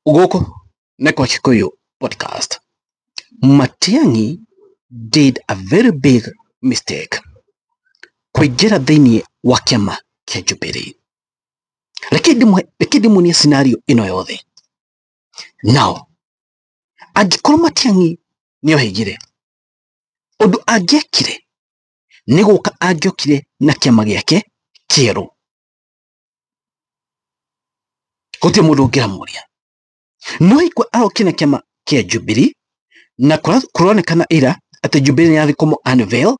Gũkũ nĩ kwa Kikuyu podcast. Matiang'i did a very big mistake kũingĩra thĩinĩ wa kĩama kĩa Jubilee. Reke ndĩmuonie scenario ĩno yothe. Now, angĩkorwo Matiang'i nĩohĩgire, ũndũ angĩekire nĩ gũka angĩokire na kĩama gĩake kĩerũ. Gũtirĩ mũndũ ũngĩramũria. No ikwe arokire na kĩama kĩa Jubilee na kũronekana ira atĩ Jubilee nĩ yathi kũmũ unveil,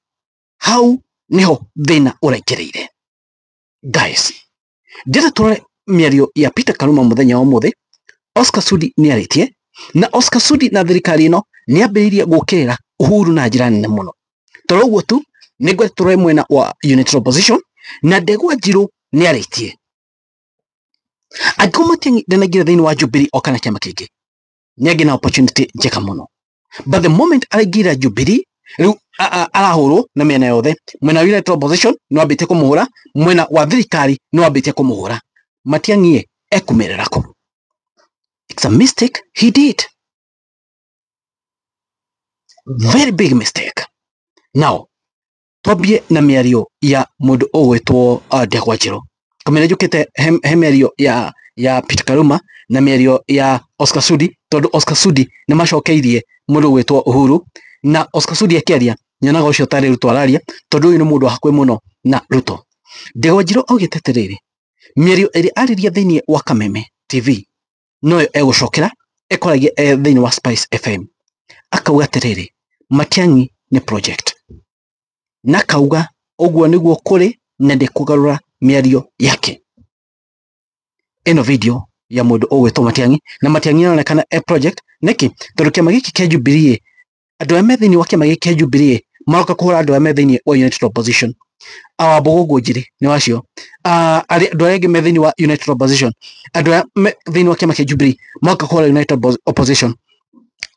hau niho thĩna ũraingĩrĩire. Guys, ndĩrenda tũrore mĩario ya Peter Kaluma mũthenya wa ũmũthĩ. Oscar Sudi nĩarĩtie na Oscar Sudi na thirikari ĩno nĩambĩrĩirie gũkĩrĩra Uhuru na njĩra nene mũno. Toro ũguo tu nĩngwenda tũrore mwena wa United Opposition na Ndegwa Njirũ nĩarĩtie. Angĩkorwo Matiang'i ndanaingĩra thĩinĩ wa Jubilee o kana kĩama kĩngĩ, nĩangĩ na opportunity njega mũno. But the moment araingĩra Jubilee, rĩu arahũrwo na mĩena yothe. Mwena wa United Opposition nĩwambĩtie kũmũhũra, mwena wa thirikari nĩwambĩtie kũmũhũra. Matiang'i ekumĩrĩra kũ? It's a mistake he did. Very big mistake. Now, twambie na mĩario ya mũndũ ũgwĩtwo Ndegwa Njirũ. Kamĩra njũkĩte he mĩario ya Peter Kaluma na mĩario ya Oscar Sudi, tondũ Oscar Sudi nĩ macokeirie mũndũ ũgwĩtwo Uhuru, na Oscar Sudi akĩaria nyonaga ũcio tarĩ Ruto araria, tondũ ũyũ nĩ mũndũ wa hakuhĩ mũno na Ruto. Ndegwa Njirũ augĩte atĩrĩrĩ, mĩario ĩrĩa arĩria thĩinĩ wa Kameme TV noyo egũcokera ĩkoragia thĩinĩ wa Spice FM. Akauga atĩrĩrĩ, Matiang'i nĩ project, na kauga ũguo nĩguo kũrĩ na ndĩkũgarũra mĩario yake. Ĩno video ya mũndũ ũgwĩtwo Matiang'i, na Matiang'i aronekana e project nĩkĩ? Tondũ kĩama gĩkĩ kĩa Jubilee, andũ arĩa me thĩinĩ wa kĩama gĩkĩ kĩa Jubilee maroka kũhũra andũ arĩa me thĩinĩ wa United Opposition. Wambogo Ngũnjiri nĩ wacio. Andũ arĩa angĩ me thĩinĩ wa United Opposition, andũ arĩa me thĩinĩ wa kĩama kĩa Jubilee maroka kũhũra United Opposition.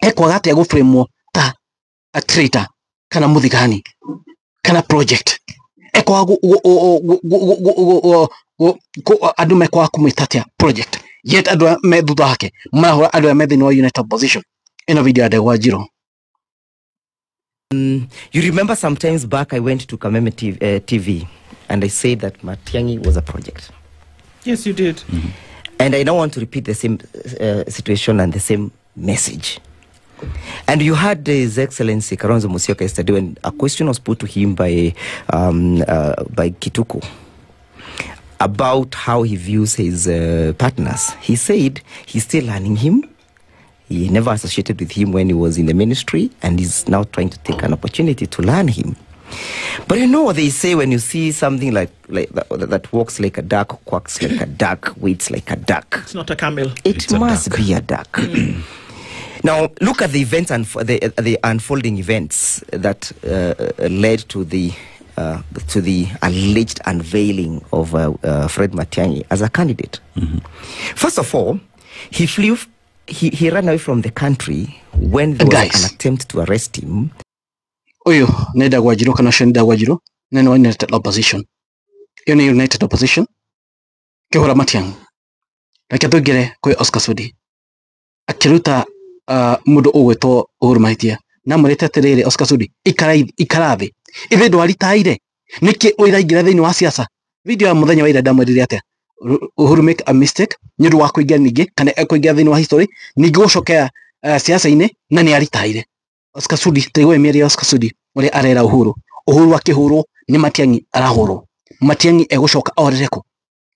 Ekwaga atĩa gũframwo ta a traitor kana mũthigani kana project? Ekwaga andũ mekwaga kũmwĩta atĩa project, yet andũ arĩa me thutha wake marahũra andũ arĩa me thĩinĩ wa United Opposition. Ĩno video ya Ndegwa Njirũ. You remember sometimes back I went to Kameme TV and I said that Matiang'i was a project. Yes, you did. Mm-hmm. And I now want to repeat the same situation and the same message. And you had His Excellency Kalonzo Musyoka yesterday when a question was put to him by Kituku about how he views his partners. He said he's still learning him. He never associated with him when he was in the ministry, and he's now trying to take an opportunity to learn him. But you know what they say when you see something like that walks like a duck, quacks like a duck, waits like a duck. It's not a camel. It must be a duck. Now, look at the events and the unfolding events that led to the alleged unveiling of Fred Matiang'i as a candidate. Mm-hmm. First of all, he flew. He ran away from the country when there was an attempt to arrest him. Ũyũ nĩ Ndegwa Njirũ kana ũcio nĩ Ndegwa Njirũ na nĩ wa United Opposition. Ĩyo nĩ United Opposition kĩhũra Matiang'i. Reke tũingĩre kwĩ Oscar Sudi akĩruta mũndũ ũgwĩtwo Uhuru mahĩtia na amwĩrĩte atĩrĩrĩ, Oscar Sudi ikara thĩ, ithe ndwaritaire nĩkĩ ũraingĩra thĩinĩ wa siasa? Video ya mũthenya wa ira ndamwĩrire atĩa? Uhuru make a mistake nĩ ũndũ wa kũingĩra ningĩ kana ekũingĩra thĩinĩ wa history ningĩ gũcokera siasa-inĩ na nĩ aritaire. Oscar Sudi, tũigue mĩario ya Oscar Sudi ũrĩa arera Uhuru. Uhuru akĩhũrwo nĩ Matiang'i arahũrwo. Matiang'i egũcoka orĩre kũ?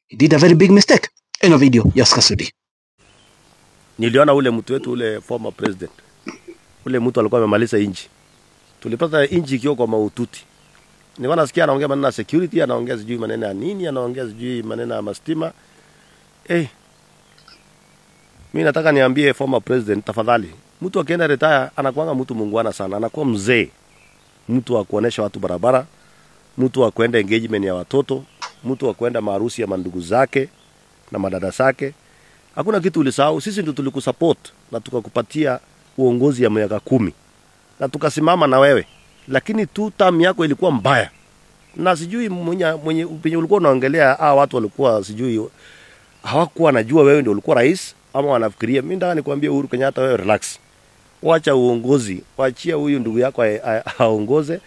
He did a very big mistake. Ĩno video ya Oscar Sudi. Niliona ule mtu wetu ule former president, ule mtu alikuwa amemaliza inchi. Tulipata inchi ikiwa kwa maututi. Nilikuwa nasikia anaongea maneno ya security, anaongea sijui maneno ya nini, anaongea sijui maneno ya mastima. Mimi nataka niambie former president, tafadhali, mtu akienda retire anakuanga mtu mungwana sana, anakuwa mzee. Mtu wa kuonesha watu barabara, mtu wa kuenda engagement ya watoto, mtu wa kuenda maharusi ya mandugu zake na madada zake. Hakuna kitu ulisahau, sisi ndio tulikusupport na tukakupatia uongozi ya miaka 10 na tukasimama na wewe. Lakini tu term yako ilikuwa mbaya. Na sijui mwenye ulikuwa unaongelea watu walikuwa sijui hawakuwa wanajua wewe ndio ulikuwa rais. ama wanafikiria. Mimi nataka nikwambie Uhuru Kenyatta, wewe relax, wacha uongozi, wachia huyu ndugu yako aongoze.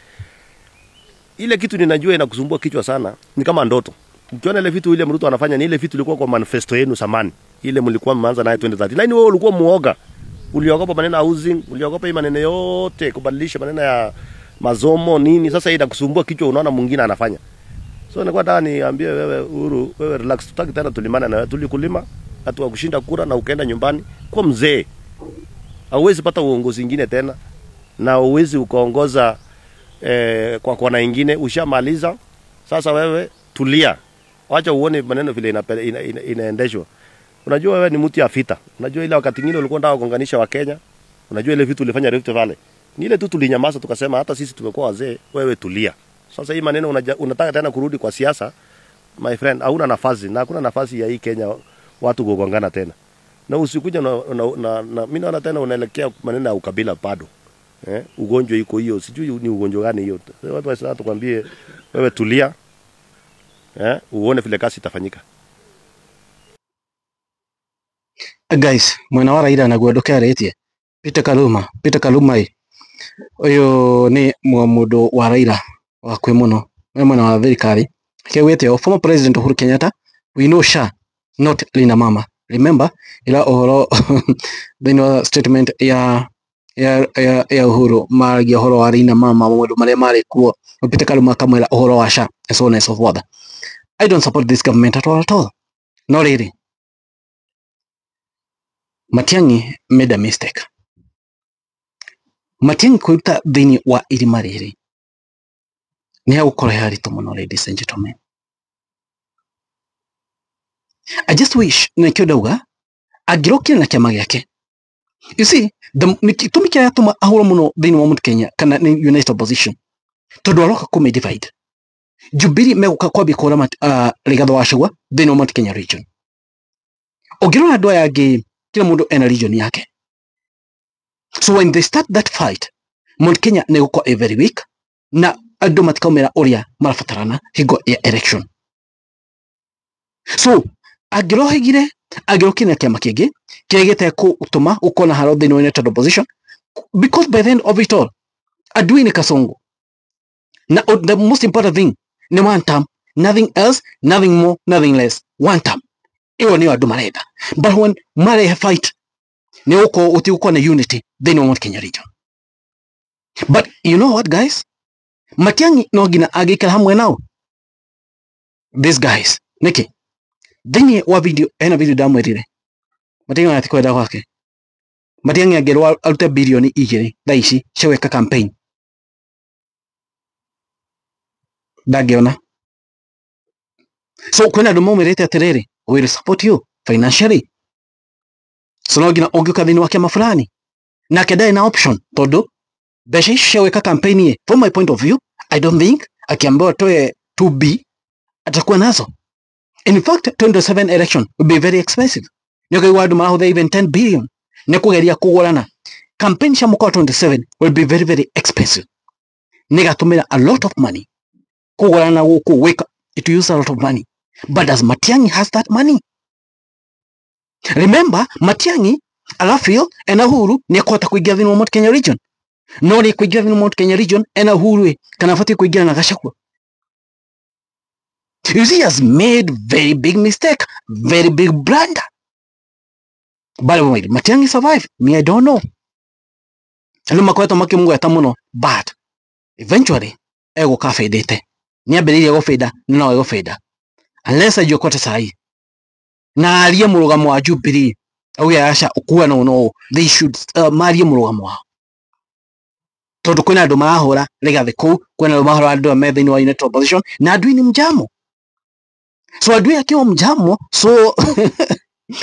Ile kitu ninajua inakusumbua kichwa sana ni kama ndoto. Ukiona ile vitu ile Ruto anafanya ni ile vitu ilikuwa kwa manifesto yenu zamani, ile mlikuwa mmeanza nayo 2030. Lakini wewe ulikuwa muoga, uliogopa maneno ya housing, uliogopa hii maneno yote kubadilisha maneno ya mazomo nini. Sasa hii inakusumbua kichwa, unaona mwingine anafanya. So nilikuwa nataka niambie wewe Uhuru, wewe relax, tutaki tena tulimana na wewe, tulikulima hatu kushinda kura na ukaenda nyumbani kwa mzee. Hauwezi pata uongozi ingine tena, na huwezi ukaongoza kwa kona ingine, ushamaliza. Sasa wewe tulia, wacha uone maneno vile inaendeshwa. Unajua wewe ni mtu ya vita. Unajua ile wakati mwingine ulikuwa unataka kuunganisha wa Kenya. Unajua ile vitu ulifanya Rift Valley. Ni ile tu tulinyamaza tukasema hata sisi tumekuwa wazee, wewe tulia. Sasa hii maneno unataka tena kurudi kwa siasa, my friend, hauna nafasi na hakuna nafasi ya hii Kenya watu kugongana tena. Na usikuja na mimi naona tena unaelekea maneno ya ukabila bado. Ugonjwa iko hiyo, sijui ni ugonjwa gani hiyo. Watu wa sasa tukwambie wewe tulia. Uone vile kazi itafanyika. Guys, mwena wa Raila naguo ndukearĩtie. Peter Kaluma, Peter Kaluma ĩ ũyũ nĩ mũndũ wa Raila wakwe mũno, nĩ mwena wa thirikari. Kĩgwĩte o former president Uhuru Kenyatta, we know SHA not Linda Mama. Remember ila ũhoro thĩinĩ wa statement ya Uhuru maragia ũhoro wa Linda Mama, maũndũ marĩa marĩ kuo. Peter Kaluma akamwĩra ũhoro wa SHA and so on and so forth. I don't support this government at all at all. No rĩrĩ, Matiang'i made a mistake. Matiang'i kwĩruta thĩinĩ wa irima rĩrĩ nĩ hegũkorwo he haritũ mũno, ladies and gentlemen. I just wish nĩkĩo ndauga angĩrokire na kĩama gĩake. You see, gĩtũmi kĩrĩa gĩatũma ahũrwo mũno thĩinĩ wa Mount Kenya kana nĩ United Opposition, tondũ aroka kũmĩ divide. Jubilee megũka kwambia kũhũra Rigathĩ wa Gachagua thĩinĩ wa Mount Kenya region. Ũngĩrora andũ aya angĩ, kila mũndũ ena region yake. So when they start that fight, Mount Kenya nĩ ĩgũkorwo ĩ very weak na andũ matikaumĩra ũrĩa marabatarana hingo ya election. So angĩrohĩgire, angĩrokire na kĩama kĩngĩ kĩrĩa gĩtekũtũma gũkorwo na haro thĩinĩ wa United Opposition, because by the end of it all adui ni Kasongo. Na the most important thing ni one term, nothing else, nothing more, nothing less, one term. Ĩyo nĩyo andũ marenda. But when marehe fight, nĩ ũgũkorwo gũtigũkorwo na unity thĩinĩ wa Mount Kenya region. But you know what guys, Matiang'i no nginya angĩikara hamwe nao these guys. Nĩkĩ? Thĩinĩ wa video, hena video ndamwĩrire Matiang'i ona ti kwenda gwake. Matiang'i angĩrwo arute bilioni 2 thaa ici cia gwĩka campaign, ndangĩona. So kwĩna andũ maumĩrĩte atĩrĩrĩ, we will support you financially. So no nginya ũngĩũka thĩinĩ wa kĩama fulani, nake ndarĩ na option tondũ mbeca icio cia gwĩka campaign ĩ, from my point of view, I don't think akiambiwa toe 2B atakuwa nazo. In fact, 2027 election will be very expensive. Nĩ ũkaigua andũ marahũthĩra even 10 billion nĩ kũgeria kũgũrana. Campaign cia mwaka wa 27 will be very very expensive. Nĩ gatũmĩra a lot of money kũgũrana gũkũ gwĩka, it will use a lot of money. But does Matiang'i has that money? Remember, Matiang'i, Alafio, and Uhuru nĩ ekũhota kũingĩra thĩinĩ wa Mount Kenya region. No nĩ kũingĩra thĩinĩ wa Mount Kenya region ena Uhuru ĩ, kana abatiĩ kũingĩra na Gachagua. You see, he has made very big mistake, very big blunder. By the way, Matiang'i survive? Me, I don't know. Andũ makoretwo makĩmũgweta mũno, but eventually egũka abĩndĩte. Nĩ ambĩrĩirie gũbĩnda, no egũbĩnda. Unless ajokote sahi. Na arie mũrũgamo wa Jubilee. Auge aca ũkua no no, they should marie mũrũgamo wao. Tondũ kwĩna andũ marahũra Rigathĩ kũu, kwĩna andũ marahũra andũ me thĩinĩ wa United Opposition, na adui ni mjamo. So adui akiwa mjamo, so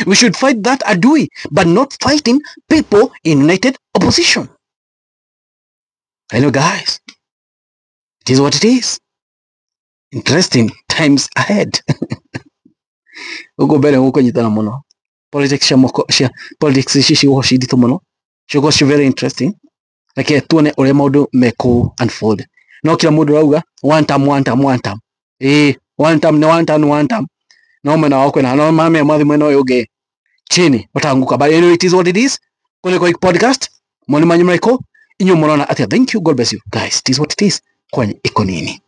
we should fight that adui, but not fighting people in United Opposition. Hello guys, it is what it is. Interesting times ahead. Ugo mbere gũkũnyitana mũno. Politics cia moko cia politics ici cigũkorwo ci nditũ mũno, cigũkorwo ci very interesting. Reke tuone ũrĩa maũndũ mekũ unfold. No kila mũndũ arauga one term, one term, one term. One term nĩ one term, one term. No mwena wa kwĩna no mame mathi mwena ũyũ ũngĩ. Chini wataanguka. But anyway, it is what it is. Kule kwa podcast mwani manyu mraiko inyu mnaona atia. Thank you, God bless you guys. It is what it is kwenye Iko Nini.